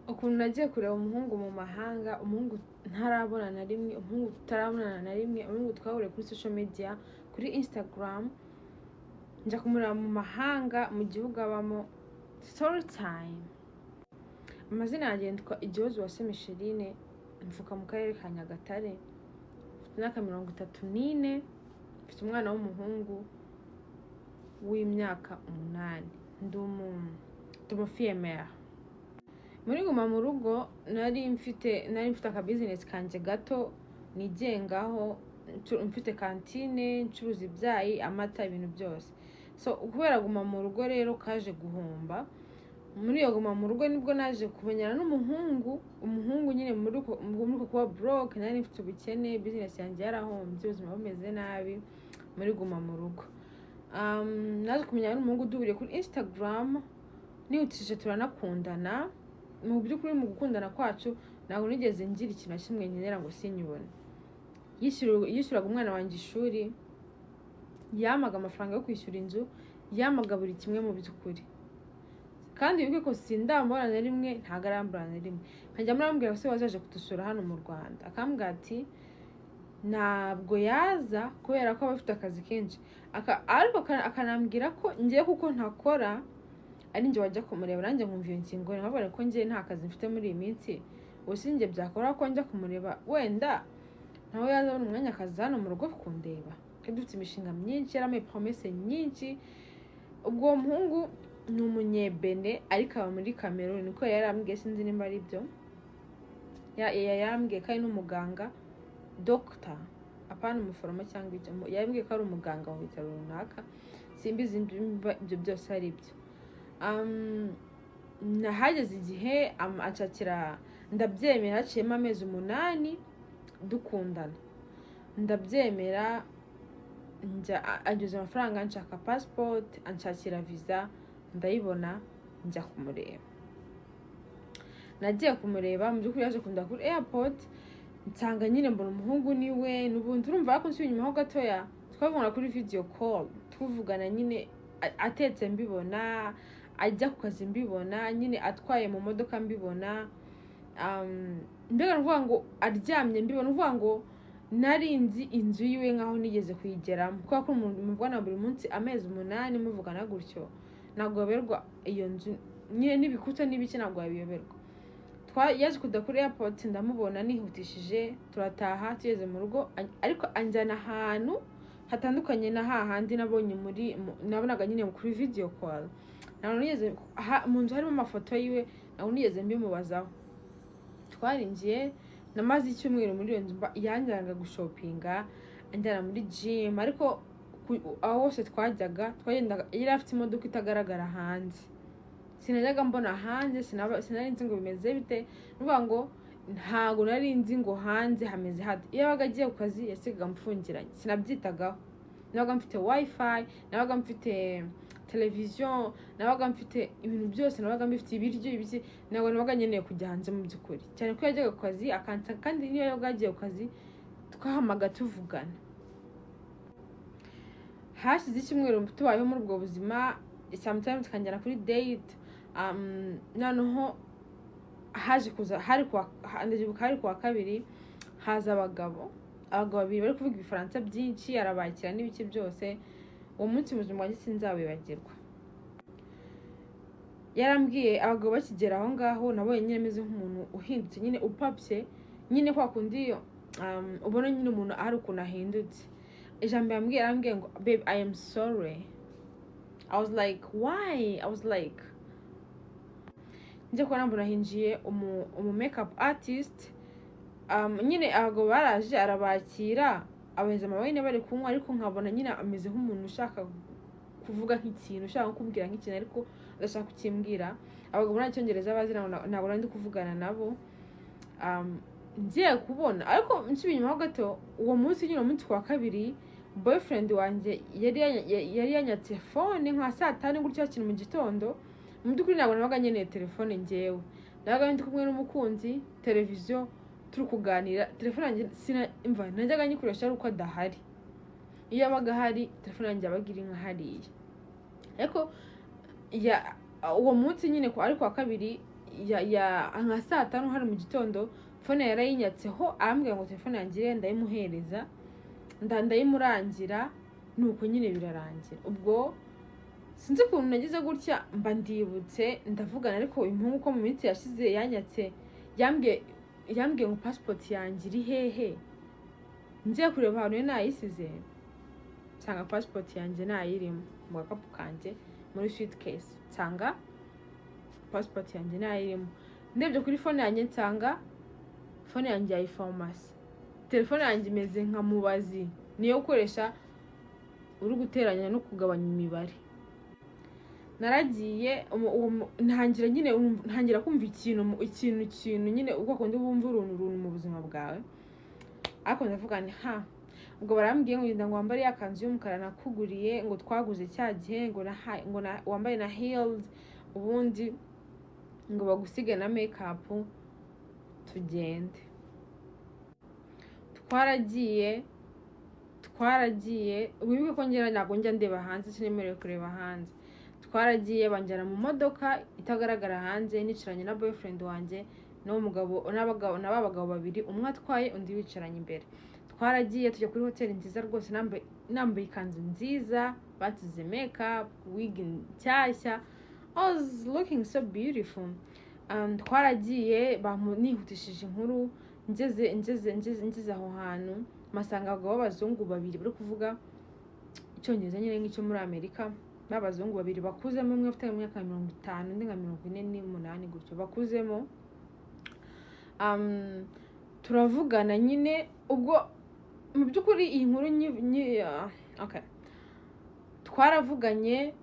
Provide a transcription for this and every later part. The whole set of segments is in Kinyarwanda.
Ukuntu nagiye kureba umuhungu mu mahanga, umuhungu ntarabona na rimwe, umuhungu tutarabonana na rimwe, umuhungu twahuriye kuri social media, kuri Instagram, njya kumureba mu mahanga, mu gihugu abamo. Story time. Amazina yanjye yitwa Igihozo Uwase Micheline, mvuka mu Karere ka Nyagatare, mfite imyaka 34, mfite umwana w'umuhungu w'imyaka 8, ndi umufille-mère. Muri Guma mu Rugo nari mfite akabizinesi kanjye gato nigengaho, mfite kantine, ncuruza ibyayi, amata, ibintu byose. So kubera Guma mu Rugo rero kaje guhomba. Muri iyo Guma mu Rugo nibwo naje kumenyana n'umuhungu. Umuhungu nyine muri uko kuba broke, nari mfite ubukene, bizinesi yanjye yarahombye, ubuzima bumeze nabi muri Guma mu Rugo. Naje kumenyana n'umuhungu duhuriye kuri Instagram, nihutishije turanakundana. Mu by'ukuri mu gukundana kwacu ntabwo nigeze ngira ikintu na kimwe nkenera ngo sinyibone. Yishyuraga umwana wanjye ishuri, yamaga amafaranga yo kwishyura inzu, yamaga buri kimwe mu by'ukuri. Kandi wibuke ko sindamubona na rimwe, ntabwo arambura na rimwe. Nkajya murambwira ko se wazaje kudusura hano mu Rwanda, akambwira ati ntabwo yaza kubera ko aba afite akazi kenshi. Ariko akanambwira ko ngiye kuko ntakora ari njye wajya kumureba. Nanjye nkumva iyo ngingo, nkabona ko njye nta kazi mfite muri iyi minsi, ubu si njye byakora ko njya kumureba, wenda nawe yazabona umwanya akaza hano mu rugo kundeba, kandi dufite imishinga myinshi, yarampaye promesse nyinshi. Ubwo uwo muhungu ni Umunyebene ariko aba muri Cameroon, niko yarambwiye, sinzi nimba ari byo. Yarambwiye ko ari n'umuganga, doctor, apana umuforomo cyangwa ibyo. Yarambwiye ko ari umuganga mu bitaro runaka, simbizi nimba ibyo byose ari byo. Hageze igihe anshakira, ndabyemera. Haciyemo amezi 8 dukundana, ndabyemera, njya anyoza amafaranga, nshaka passport, anshakira visa, ndayibona, njya kumureba. Nagiye kumureba, mu by'ukuri yaje kunda kuri airport, nsanga nyine mbona umuhungu niwe n'ubundi. Urumva ko nsubiye inyuma ho gatoya, twavugana kuri video call, tuvugana nyine atetse mbibona, ajya ku kazi mbibona, nyine atwaye mu modoka mbibona, mbega ni ukuvuga ngo aryamye mbibona, ni ukuvuga ngo nari nzi inzu yiwe nkaho nigeze kuyigeramo, kubera ko umuntu muvugana buri munsi amezi 8, muvugana gutyo, ntabwo waberwa iyo nzu nyine n'ibikuta n'ibiki, ntabwo wabiyoberwa. Yaje kujya kuri airport, ndamubona, nihutishije turataha. Tugeze mu rugo, ariko anjyana ahantu hatandukanye na hahandi nabonye muri nabonaga nyine kuri video call. Ntabwo nigeze mu nzu harimo amafoto yiwe, ntabwo nigeze mbimubazaho. Twarinjiye, namaze icyumweru muri iyo nzu. Yanjyanaga gushopinga, anjyana muri gym, ariko aho hose twajyaga, twagendaga yari afite imodoka itagaragara hanze, sinajyaga mbona hanze, sinari nzi ngo bimeze bite. Ni ukuvuga ngo ntabwo nari nzi ngo hanze hameze hate. Iyo yabaga agiye ku kazi yasigaga amfungiranye, sinabyitagaho. Nabaga mfite WiFi, nabaga mfite televiziyo, nabaga mfite ibintu byose, nabaga mbifite ibiryo, ibiki, ntabwo nabaga nkeneye kujya hanze mu by'ukuri, cyane ko yajyaga ku kazi akansa. Kandi niyo yabaga yagiye ku kazi twahamaga tuvugana. Hashize icyumweru tubayeho muri ubwo buzima, sometimes tukanjyana kuri date. Noneho haje kuza, hari kuwa ndabyibuka, hari kuwa kabiri, haza abagabo babiri bari kuvuga Ibifaransa byinshi, arabakira n'ibiki byose. Uwo munsi mu buzima bwanjye sinzawibagirwa. Yarambwiye, abagabo bakigera aho ngaho, nabonye nyine ameze nk'umuntu uhindutse nyine, upapye nyine, kwa kundi ubona nyine umuntu ari ukuntu ahindutse. Ijambo yambwiye, yarambwiye ngo: "Babe, I am sorry." I was like, "Why?" I was like, njye kubona mbona hinjiye umu makeup artist. Nyine abagabo baraje, arabakira, abahereza amawine bari kunywa, ariko nkabona nyine ameze nk'umuntu ushaka kuvuga nk'ikintu, ushaka kumbwira nk'ikintu ariko adashaka kukimbwira. Abagabo nta Cyongereza bazi, ntabwo nari ndi kuvugana nabo. Ngiye kubona, ariko nsubiye inyuma ho gato, uwo munsi nyine, uwo munsi ku wa kabiri, boyfriend wanjye yari yanyatse phone nka saa 5 gutya kintu mu gitondo. Mu by'ukuri ntabwo nabaga nkeneye telefone njyewe, nabaga ndi kumwe n'umukunzi, televiziyo, turi kuganira. Telefone yanjye imva najyaga nyikoresha ari uko adahari. Iyo yabaga ahari, telefone yanjye yabaga iri nka hariya. Ariko uwo munsi nyine ari ku wa kabiri. ya nka saa 5 hari mu gitondo. Phone yarayinyatseho, arambwira ngo telefone yanjye ire, ndayimuhereza, ndayimurangira. Nuko nyine birarangira. Ubwo sinzi ukuntu nagize gutya mba ndibutse, ndavugana, ariko uyu muhungu ko mu minsi yashize yanyatse, yambwiye ngo passport yanjye iri hehe? Ngiye kureba ahantu yari nayisize, nsanga passport yanjye nayirimo mu gakapu kanjye, muri suitcase, nsanga passport yanjye nayirimo. Ndebye kuri phone yanjye, nsanga phone yanjye yayiformase. Telefone yanjye imeze nka mubazi, niyo gukoresha uri guteranya no kugabanya imibare. Naragiye ntangira nyine ntangira kumva ikintu ikintu nyine uko kundi wumva uruntu uruntu mu buzima bwawe. Ariko ndavuga nti ha, ubwo barambwiye ngo genda, ngo wambare ya kanzu y'umukara nakuguriye, ngo twaguze cya gihe, ngo ngo wambaye na heels, ubundi ngo bagusige na makeup tugende. Twaragiye. Wibuke ko ngera ntabwo njya ndeba hanze, sinemerewe kureba hanze. Twaragiye, banjyana mu modoka itagaragara hanze, nicaranye na boyfriend wanjye n'uwo mugabo n'abagabo na ba bagabo babiri, umwe atwaye, undi wicaranye imbere. Twaragiye tujya kuri hoteli nziza rwose, nambaye ikanzu nziza, basize makeup, wig nshyashya. I was looking so beautiful. Twaragiye, nihutishije inkuru, ngeze aho hantu mpasanga abagabo b'abazungu babiri bari kuvuga icyongereza nyine nk'icyo muri Amerika, b'abazungu babiri bakuzemo, umwe ufite imyaka 50, undi nka 48 gutyo, bakuzemo. Turavugana nyine. Ubwo mu by'ukuri iyi nkuru okay. Twaravuganye,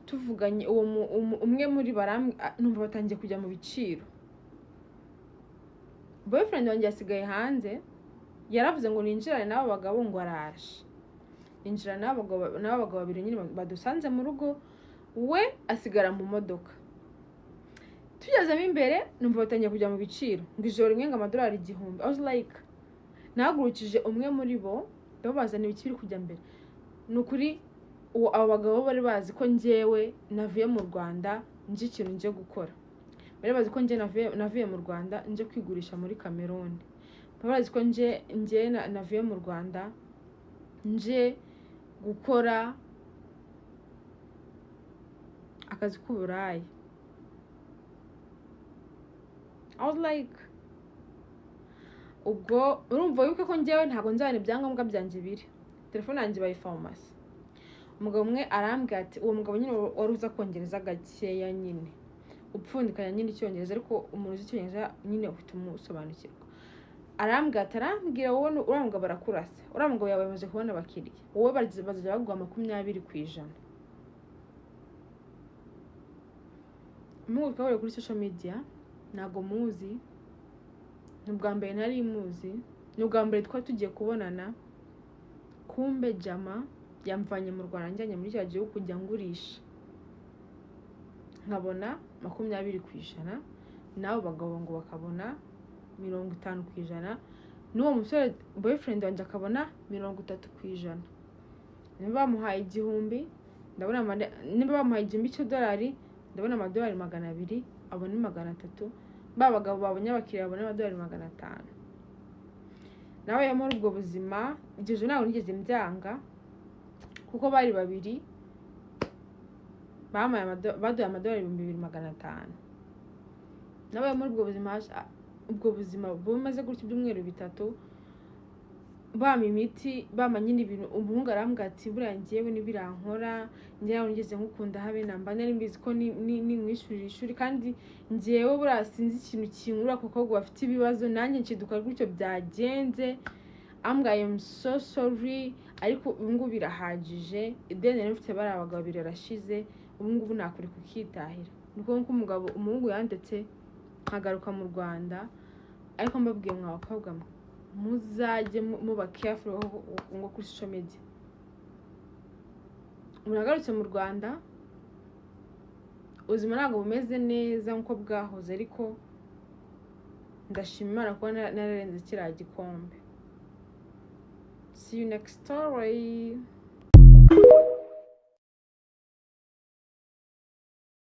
tuvuganye, uwo umwe muri numva batangiye kujya mu biciro. Boyfriend wanjye yasigaye hanze, yaravuze ngo ninjirane n'abo bagabo, ngo araje. Ninjira n'abo bagabo babiri nyine badusanze mu rugo, we asigara mu modoka. Tugezemo imbere, numva batangiye kujya mu biciro, ngo ijoro rimwe ngo amadolari 1000. I was like, nahagurukije umwe muri bo, ndababaza ni ibiki biri kujya mbere. Ni ukuri uwo abo bagabo bari bazi ko njyewe navuye mu Rwanda nje ikintu nje gukora. Bari bazi ko nje navuye mu Rwanda nje kwigurisha muri Cameroon. Bari bazi ko nje navuye mu Rwanda nje gukora akazi k'uburaya. I was like, ubwo urumva, wibuke ko njyewe ntabwo nzabona ibyangombwa byanjye biri, telefone yanjye bayiformase. Umugabo umwe arambwira ati, uwo mugabo nyine wari uza kongereza gakeya nyine, upfundikanya nyine icyongereza, ariko umuntu uzi icyongereza nyine uhita umusobanukirwa, arambwira ati, arambwira wowe uriya mugabo arakurasa, uriya mugabo yawe yamaze kubona abakiriya, wowe bazajya baguha 20%. Umuhungu twahuriye kuri social media, ntabwo muzi, ni ubwa mbere nari muzi, ni ubwa mbere twari tugiye kubonana. Kumbe jama yamvanye mu Rwanda njyanye muri cya gihugu kujya ngurisha, nkabona 20%, n'abo bagabo ngo bakabona 50%, n'uwo musore boyfriend wanjye akabona 30%. Niba bamuhaye 1000, ndabona niba bamuhaye 1000 cy'idolari, ndabona amadolari 200, abone 300. Ba bagabo babonye abakiriya babona amadolari 500. Nawe muri ubwo buzima, iryo joro ntabwo nigeze mbyanga, kuko bari babiri baduhaye amadolari 2500. Nawe muri ubwo buzima, ubwo buzima bumaze gutya ibyumweru 3, bampa imiti, bampa nyine ibintu. Umuhungu arambwira ati buriya njyewe ntibirankora, njyewe ntabwo nigeze ngukunda habe namba, nari mbizi ko nimwishyurira ishuri, kandi njyewe buriya sinzi ikintu kinkura kuko bafite ibibazo, nanjye nshiduka gutyo byagenze. Ambwira I am so sorry, ariko ubu ngubu birahagije, ideni nari mfite bariya abagabo babiri rirashize, ubu ngubu nakureka ukitahira. Niko nkuko umugabo umuhungu yandetse nkagaruka mu Rwanda. Ariko mbabwiye mwa bakobwa mwe, muzajye muba careful ngo kuri social media. Umuntu agarutse mu Rwanda, ubuzima ntabwo bumeze neza nkuko bwahoze, ariko ndashima Imana kuba nararenze kiriya gikombe. See you next story.